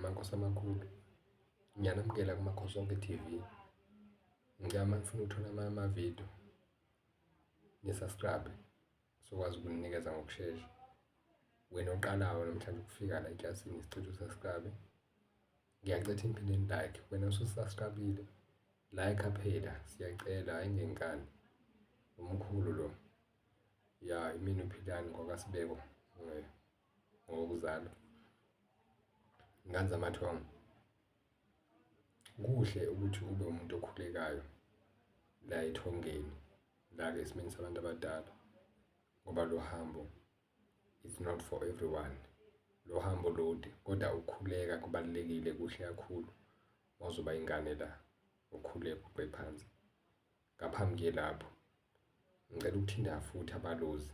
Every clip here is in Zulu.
Amakhosi amakhulu. Ngiyanamukela kuMakhosonke TV. Ngicela uma nifuna ukuthola amanye amavidiyo ni-subscribe, sizokwazi ukuninikeza ngokushesha. Wena oqalayo namhlanje ukufika la eklasini, sicela u-subscribe. Ngiyacela ukuthi niphinde ni-like. Wena osu-subscribe-ile, like phela, siyacela, hhayi ngenkani. Umkhulu lo. Ya, imina uPhilani ngwakaSibeko ngokuzalwa. Ngane zamathongo, kuhle ukuthi ube umuntu okhulekayo la ethongeni, la-ke esimeni sabantu abadala, ngoba lo hambo it's not for everyone. Lo hambo lude, kodwa ukukhuleka kubalulekile, kuhle kakhulu uma uzoba ingane la, ukhuleke uguqe phansi. Ngaphambi kuye lapho, ngicela ukuthinta futhi abalozi.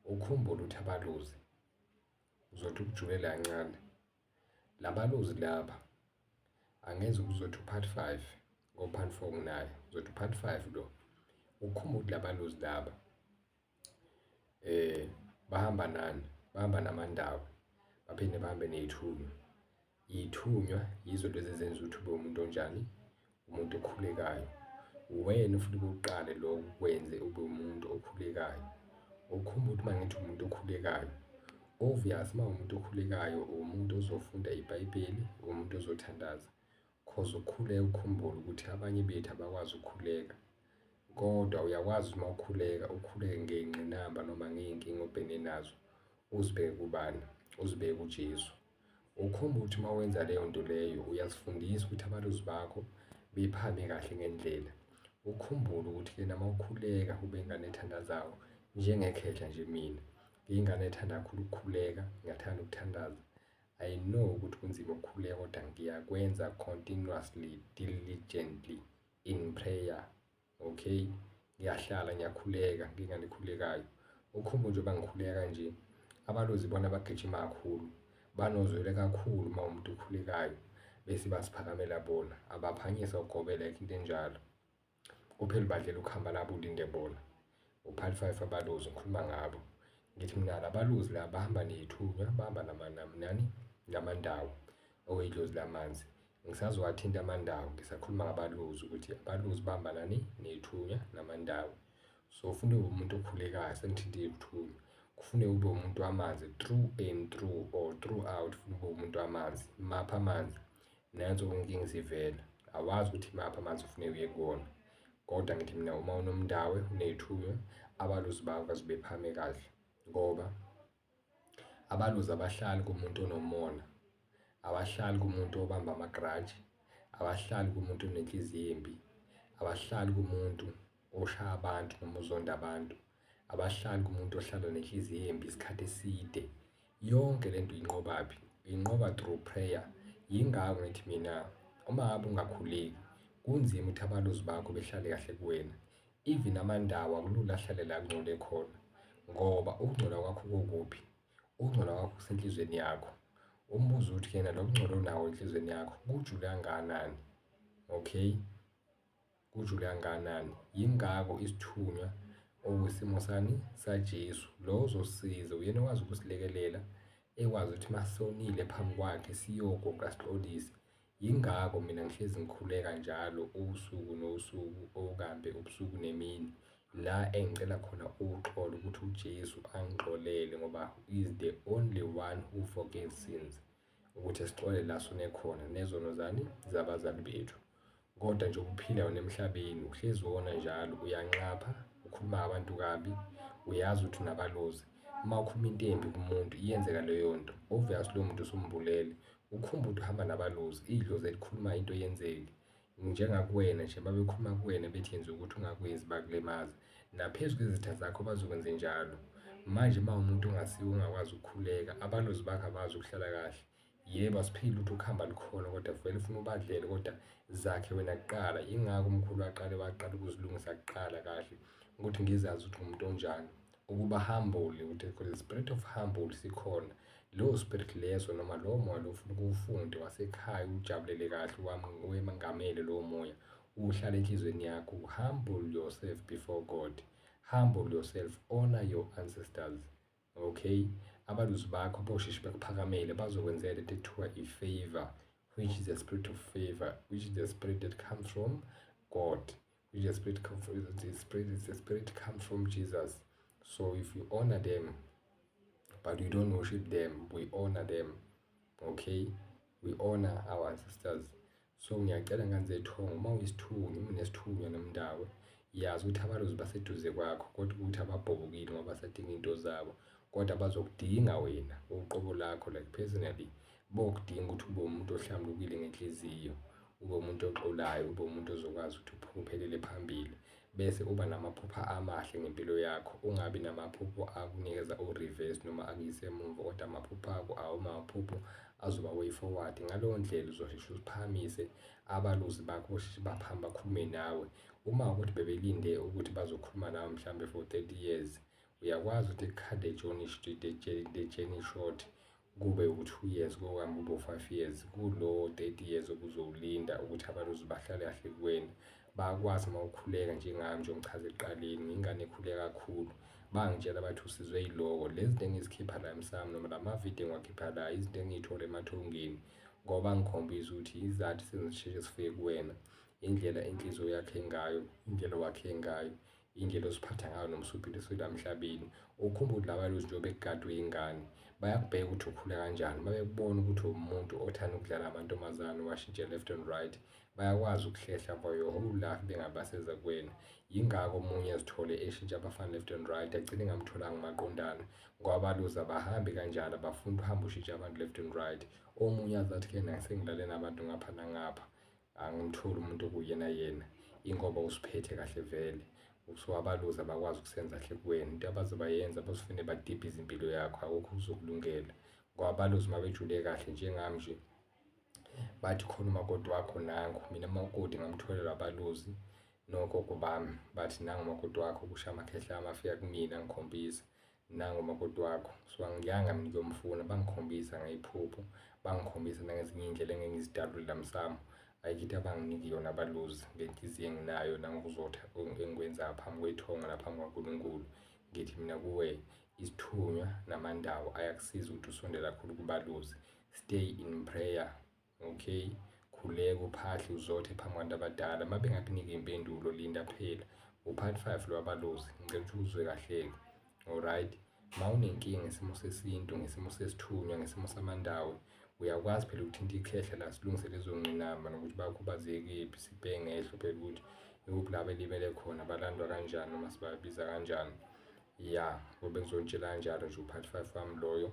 Ukhumbule ukuthi abalozi, uzothi ukujulela kancane. Labalozi laba angeze uzothi u-part 5 ngo-part 4 nginaye, uzothi u-part 5 lo. Ukhumbule ukuthi labalozi laba bahamba nani? Bahamba namandawo, baphinde bahambe ney'thunywa. Iy'thunywa yizo lezi ezenza ukuthi ube umuntu onjani? Umuntu okhulekayo. Uwena ofuneka uqale lokho ukwenze ube umuntu okhulekayo. Ukhumbule ukuthi uma ngithi umuntu okhulekayo, obvious uma uwumuntu okhulekayo uwumuntu ozofunda iBhayibheli, uwumuntu ozothandaza. Cause ukukhuleka ukhumbule ukuthi abanye bethu abakwazi ukukhuleka, kodwa uyakwazi uma ukhuleka ukhuleke ngey'ngqinamba noma ngey'nkinga obhekene nazo, uzibeke kubani? Uzibeke kuJesu. Ukhumbule ukuthi uma wenza leyo nto leyo uyazifundisa ukuthi abalozi bakho bephame kahle ngendlela. Ukhumbule ukuthi-ke nama ukhuleka ube ingane ethandazayo njengekhehla nje mina. Ngiyingane ethanda kakhulu ukukhuleka, ngiyathanda ukuthandaza. I know ukuthi kunzima ukukhuleka kodwa ngiyakwenza continuously, diligently in prayer. Okay, ngiyahlala ngiyakhuleka, ngiyingane ekhulekayo. Ukhumbule njengoba ngikhuleka kanje, abalozi ibona abagijima kakhulu, banozwelo kakhulu uma umuntu okhulekayo, bese basiphakamela bona, abaphanyisa ugobela, ayikho into enjalo. Kuphela ubadlela ukuhamba labo ulinde bona. U-part 5 abalozi ngikhuluma ngabo. Ngithi mina labalozi la bahamba ney'thunywa, bahamba nani namandawo okuyidlozi lamanzi. Ngisazowathinta amandawo, ngisakhuluma ngabalozi ukuthi abalozi bahamba nani ney'thunywa namandawo. So kufuneka ube umuntu okhulekayo, sengithinte iy'thunywa. Kufuneka ube umuntu wamanzi through and through or throughout, kufuneka ube umuntu wamanzi. Maphi amanzi? Nanso inkinga isivela. Awazi ukuthi imaphi amanzi ofuneka uye kuwona. Kodwa ngithi mina uma unomndawe, uney'thunywa, abalozi bakho bazobe bephame kahle. Ngoba abalozi abahlali kumuntu onomona, abahlali kumuntu obamba amagraji, abahlali kumuntu onenhliziyo embi, abahlali kumuntu oshaya abantu noma ozonda abantu, abahlali kumuntu ohlala nenhliziyo embi isikhathi eside. Yonke lento uyinqobaphi? Uyinqoba through prayer. Yingakho ngithi mina uma ngabe ungakhuleki kunzima ukuthi abalozi bakho behlale kahle kuwena. Even amandawo akulula ahlale la kungcole khona, ngoba ukungcola kwakho kukuphi? Ukungcola kwakho kusenhlizweni yakho. Umbuzo uthi kena lo kungcola onawo enhlizweni yakho kujule kangakanani? Okay, kujule kangakanani? Yingakho isithunywa okuyisimo sani saJesu lo ozosiza, uyena okwazi ukusilekelela, ekwazi ukuthi masonile phambi kwakhe siyoguqa sixolise. Yingakho mina ngihlezi ngikhuleka njalo usuku nosuku, okambe ubusuku nemini, la engicela khona uxolo ukuthi uJesu angixolele, ngoba is the only one who forgives sins, ukuthi sixolele la sone khona nezono zani zabazali bethu. Kodwa nje ukuphila wena emhlabeni uhlezi wona njalo, uyanxapha, ukhuluma abantu kabi, uyazi ukuthi unabalozi. Uma ukhuluma into embi kumuntu iyenzeka leyo nto, obvious loyo muntu usumbulele. Ukhumbule ukuthi uhamba nabalozi, idlozi elikhuluma into yenzeke. Njengakuwena nje babekhuluma kuwena bethi yenza ukuthi ungakwenzi bakulimaza. Naphezu kwezitha zakho bazokwenza njalo. Manje uma umuntu ongasiwo ongakwazi ukukhuleka, abalozi bakho abazi ukuhlala kahle. Yebo, asiphili ukuthi ukuhamba lukhona kodwa vele ufuna ubadlele, kodwa zakhe wena kuqala. Yingakho umkhulu waqale waqala ukuzilungisa kuqala kahle ukuthi ngizazi ukuthi ngumuntu onjani. Ukuba humble, ukuthi the spirit of humble sikhona. Leyo spirit leso noma lowo moya lo ufuna ukuwufunde wasekhaya, ujabulele kahle, wemangamele lowo moya, uhlale enhliziyweni yakho. Humble yourself before God, humble yourself, honor your ancestors. Okay, Abaluzi bakho bosheshe bekuphakamele, bazokwenzela into ekuthiwa i-favour, which is the spirit of favor, which is the spirit that comes from God, which is the spirit come from the spirit, the spirit comes from Jesus. So if you honor them, but you don't worship them, we honor them, okay? We honor our ancestors. So ngiyacela ngane zethongo, uma uyisithunywa, uma unesithunywa nomndawe, yazi ukuthi abalozi baseduze kwakho, kodwa ukuthi ababhobokile ngoba basadinga into zabo, kodwa bazokudinga wena uqobo lakho, like personally bokudinga ukuthi ube umuntu ohlambulukile ngenhliziyo, ube umuntu oxolayo, ube umuntu ozokwazi ukuthi uphumelele phambili, bese uba namaphupha amahle ngempilo yakho, ungabi namaphupho akunikeza u-reverse noma akuyise emuva, kodwa amaphupho akho awumaphupho azoba way forward. Ngaleyo ndlela uzosheshe uziphakamise, abaluzi bakho bosheshe baphamba bakhulume nawe. Uma ukuthi bebelinde ukuthi bazokhuluma nawe mhlambe for 30 years, uyakwazi ukuthi cut the journey short, kube u-2 years, kokami kube u-5 years, kulo 30 years obuzowulinda ukuthi abaluzi bahlale kahle kuwena. Bayakwazi uma ukhuleka njengami, njengoba ngichaze ekuqaleni, ngiyingane ekhuleka kakhulu, bangitshela bathi usizwe yiloko. Lezi zinto engizikhipha la emsamo noma la mavidiyo engiwakhipha la, izinto engiy'thole emathongeni, ngoba ngikhombisa ukuthi izathu sezisheshe sifike kuwena, indlela inhliziyo yakhe ngayo, indlela owakhe ngayo, indlela oziphatha ngayo noma usuphila la emhlabeni. Ukhumbule laba lozi njengoba bekugada uyingane, bayakubheka ukuthi ukhula kanjani, uma bekubona ukuthi uwumuntu othanda ukudlala amantombazane, washintshe left and right, bayakwazi ukuhlehla for your whole life bengabaseza kuwena. Yingakho omunye azithole eshintsha abafana left and right, agcine engamtholanga umaqondana, ngoba abalozi abahambi kanjalo, abafuni uhambe ushintshe abantu left and right. Omunye aze athi kena sengilale nabantu ngapha nangapha, angimtholi umuntu okuyena yena, ingoba usiphethe kahle vele. So abalozi abakwazi ukusenza kahle kuwena, into abazobayenza bazofune badibhize impilo yakho, akukho okuzokulungela, ngoba abalozi uma bejule kahle njengami nje, bathi khona umakoti wakho nangu. Mina umakoti ngamtholela abalozi nogogo bami, bathi nangu umakoti wakho, kusho amakhehla ami afika kumina angikhombisa, nangu umakoti wakho. So angiyanga mina ukuyomfuna, bangikhombisa ngeyiphupho, bangikhombisa nangezinye iy'ndlela engeke ngizidalule la emsamo. Ayikho into abanginiki yona abalozi ngenhliziyo enginayo nangokuzotha engikwenzayo phambi kwethongo naphambi kwaNkulunkulu. Ngithi mina kuwe, isithunywa namandawo ayakusiza ukuthi usondele kakhulu kubalozi. Stay in prayer, okay? Khuleka, uphahle, uzothe phambi kwabantu abadala. Uma bengakunika iy'mpendulo, linda phela. U-part 5 lo wabalozi, ngicela ukuthi uzwe kahle-ke, alright? Uma unenkinga ngesimo sesintu, ngesimo sesithunywa, ngesimo samandawo, uyakwazi phela ukuthinta ikhehla la, silungise lezo ngqinamba nokuthi bakhubazekephi, sibheke ngehlo phela ukuthi ikuphi la belimele khona, balandwa kanjani noma sibabiza kanjani. Ya, ngoba ngizonitshela kanjalo nje u-part 5 wami loyo.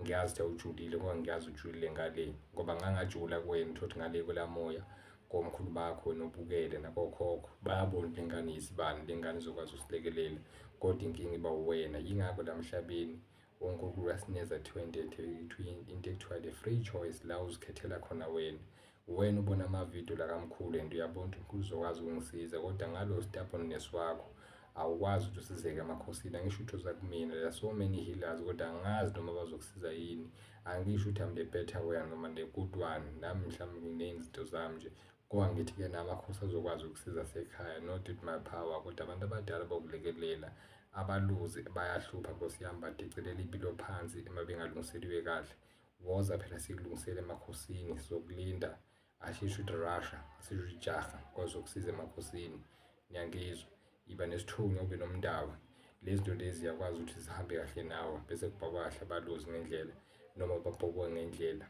Ngiyazi ukuthi awujulile, kodwa ngiyazi ujulile ngale, ngoba ngangajula kuwena, uthole ukuthi ngale kwelamoya komkhulu bakho wena ubukele nakokhokho bayabona ukuthi lengane iyisibani, lengane izokwazi ukusilekelela, kodwa inkinga iba uwena. Yingakho la emhlabeni uNkulunkulu wasinikeza into ekuthiwa the free choice, la uzikhethela khona wena. Wena ubona amavidiyo la kamkhulu and uyabona ukuthi umkhulu uzokwazi ukungisiza, kodwa ngalo stubbornness wakho awukwazi ukuthi usizeke emakhosini. Angisho ukuthi uza kumina, there are so many healers, kodwa angazi noma bazokusiza yini. Angisho ukuthi I'm the better one noma the good one, nami mhlawumbe nginezinto zami nje, kodwa ngithi-ke namakhosi azokwazi ukusiza sekhaya, not with my power, kodwa abantu abadala bokulekelela. Abaluzi bayahlupha nkosi yami, badicilela impilo phansi uma bengalungiseliwe kahle. Woza phela sikulungisele emakhosini, sizokulinda. Ashisho ukuthi rasha, asisho ukuthi jaha, kwazokusiza emakhosini. Niyangizwa? Iba nesithunywa, ube nomndawo. Lezi zinto lezi ziyakwazi ukuthi zihambe kahle nawe, bese kubhakwa kahle abalozi ngendlela noma babhokwe ngendlela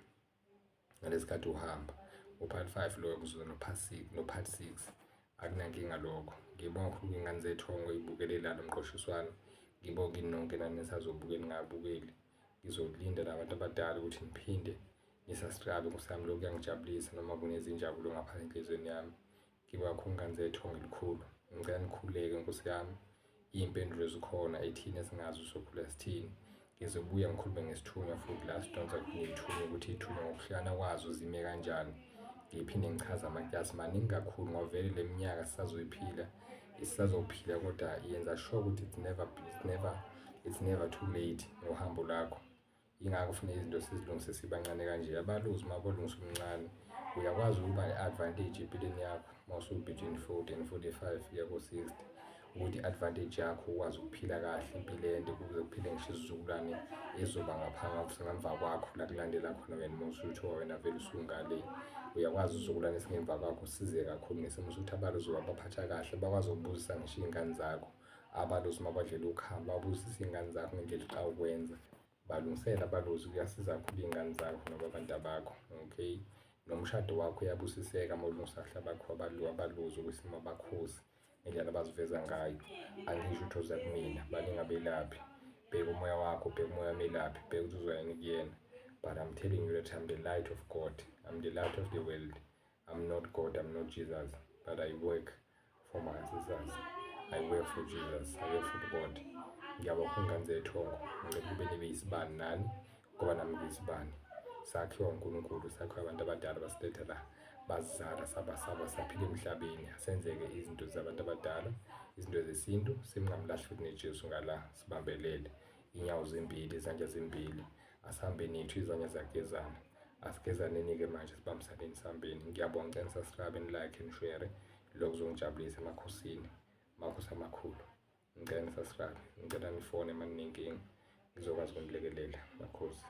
ngalesikhathi uhamba. U-part 5 loyo, kuzoza no-part 6, no-part 6 akunankinga lokho. Ngibonga kakhulu iy'ngane zethongo ey'bukele lo mqoshiswano. Ngibonge kini nonke nani nisazobukela ningabukeli. Ngizolinda nabantu abadala ukuthi niphinde ni-subscribe nkosi yami, lokhu kuyangijabulisa noma kunezinjabulo ngaphansi enhliziyweni yami. Ngibonga kakhulu ngane zethongo elikhulu. Ngicela nikhuleke nkosi yami, iy'mpendulo zikhona ethini esingazi usokhula sithini. Ngizobuya ngikhulume ngesithunywa futhi la sidonsa khona iy'thunywa, ukuthi iy'thunywa ngokuhlukana kwazo zime kanjani. Ngiphinde ngichaze amakilasi maningi kakhulu, ngoba vele le minyaka sisazoyiphila, sisazophila, kodwa yenza sure ukuthi it's never too late ngohambo lwakho. Yingakho kufuneka izinto sizilungise sibancane kanje. Abalozi uma bolungisa umncane, uyakwazi ukuba ne-advantage empilweni yakho uma usu-between 40 and 45 kuya ku-60. Ukuthi i-advantage yakho ukwazi ukuphila kahle impilo ende, kuze kuphile ngisho isizukulwane ezoba ngemva kwakho, la kulandela khona wena uma usuthiwa wena vele usungale. Uyakwazi isizukulwane esingemva kwakho size kakhulu ngesimo sokuthi abalozi wabaphatha kahle, bakwazi ukubusisa ngisho iy'ngane zakho. Abalozi uma badlela ukhamba, babusise iy'ngane zakho ngendlela exak'ukwenza. Balungisele abalozi, kuyasiza kakhulu iy'ngane zakho noma abantabakho, okay. Nomshado wakho uyabusiseka uma ulungisa kahle abakho abalozi okwesimo abakhosi ngendlela abaziveza ngayo. Angisho ukuthi woza kumina, baningi abelaphi. Bheka umoya wakho, bheka umoya womelaphi, bheka ukuthi uzoya yini kuyena. But I'm telling you that I'm the light of God, I'm the light of the world. I'm not God, I'm not Jesus, but I work for my ancestors. I work for Jesus, I work for God. Ngiyabonga ingane zethongo, ngicela kube nibe yisibani nani, ngoba nami ngiyisibani. Sakhiwa uNkulunkulu, sakhiwa abantu abadala basiletha la, basizala saba saba saphila emhlabeni. Asenzeke izinto zabantu abadala, izinto zesintu, singamlahli futhi neJesu ngala, sibambelele. Inyawo zimbili, izandla zimbili, asihambeni yethu, izandla ziyagezana. Asigezaneni-ke manje, sibambisaneni sihambeni. Ngiyabonga, ngicela ni-subscribe, ni-like, ni-share. Lokho kuzongijabulisa emakhosini, makhosi amakhulu. Ngicela ni-subscribe, ngicela nifone uma ninenkinga, ngizokwazi ukunilekelela makhosi.